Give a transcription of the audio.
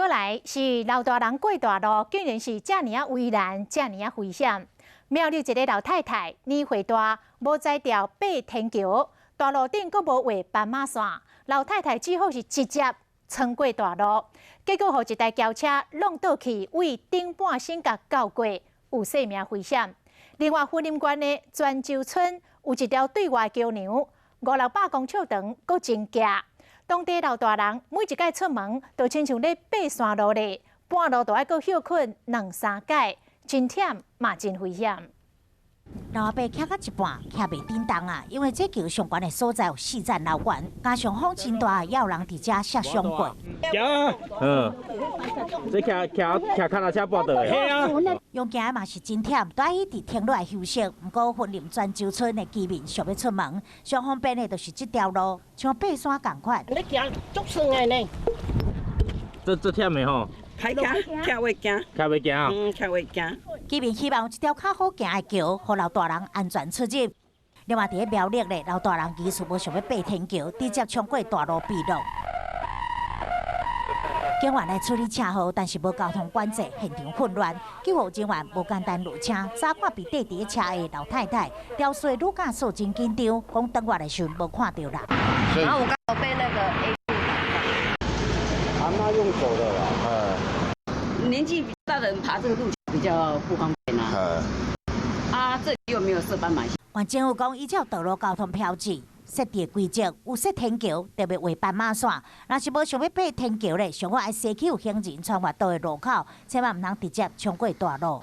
來是老大人過大路，竟然是遮爾仔為難，遮爾仔危險。苗栗一个老太太年歲大，無才調爬天橋，大路頂閣無畫斑馬線，老太太只好是直接衝過大路，結果予一台轎車挵倒去，對頂半身共轎過，有性命危險。另外，雲林縣的泉州村有一條對外橋梁，五六百公尺長，閣真狹。當地老大人每一擺出門，都親像咧爬山路咧，半路都愛閣歇睏兩三擺，真忝嘛真危險。老阿伯徛到一半，徛袂振動啊！因為這橋上懸的所在有四層樓懸，加上風真大，也有人佇遮摔傷過。行，嗯，這騎騎騎腳踏車跋倒的。係啊。用行的嘛是真忝，都愛一直停落來休息。毋過雲林泉州村的居民想欲出門，上方便的就是這條路，像爬山仝款。你行足順的呢？這這忝的吼。歹行，徛袂行。徛袂行。嗯，徛袂行。居民希望有一條較好行的橋，予老大人安全出入。另外，佇咧苗栗咧，老大人其實無想欲爬天橋，直接衝過大路避落。警員來處理車禍，但是無交通管制，現場混亂。救護人員無簡單落車，早看被綴佇咧車下的老太太，肇事女駕駛真緊張，講轉彎的時陣無看著人。然後我剛好被那個 A 阿媽用走的啦，年紀比較大的人爬這個路比較不方便啊。啊，這裡又沒有設斑馬線。縣政府講，依照道路交通標誌設定的規則，有設天橋就欲畫斑馬線。若是無想欲爬天橋咧，上好愛踅去有行人穿越道的路口，千萬毋通直接衝過大路。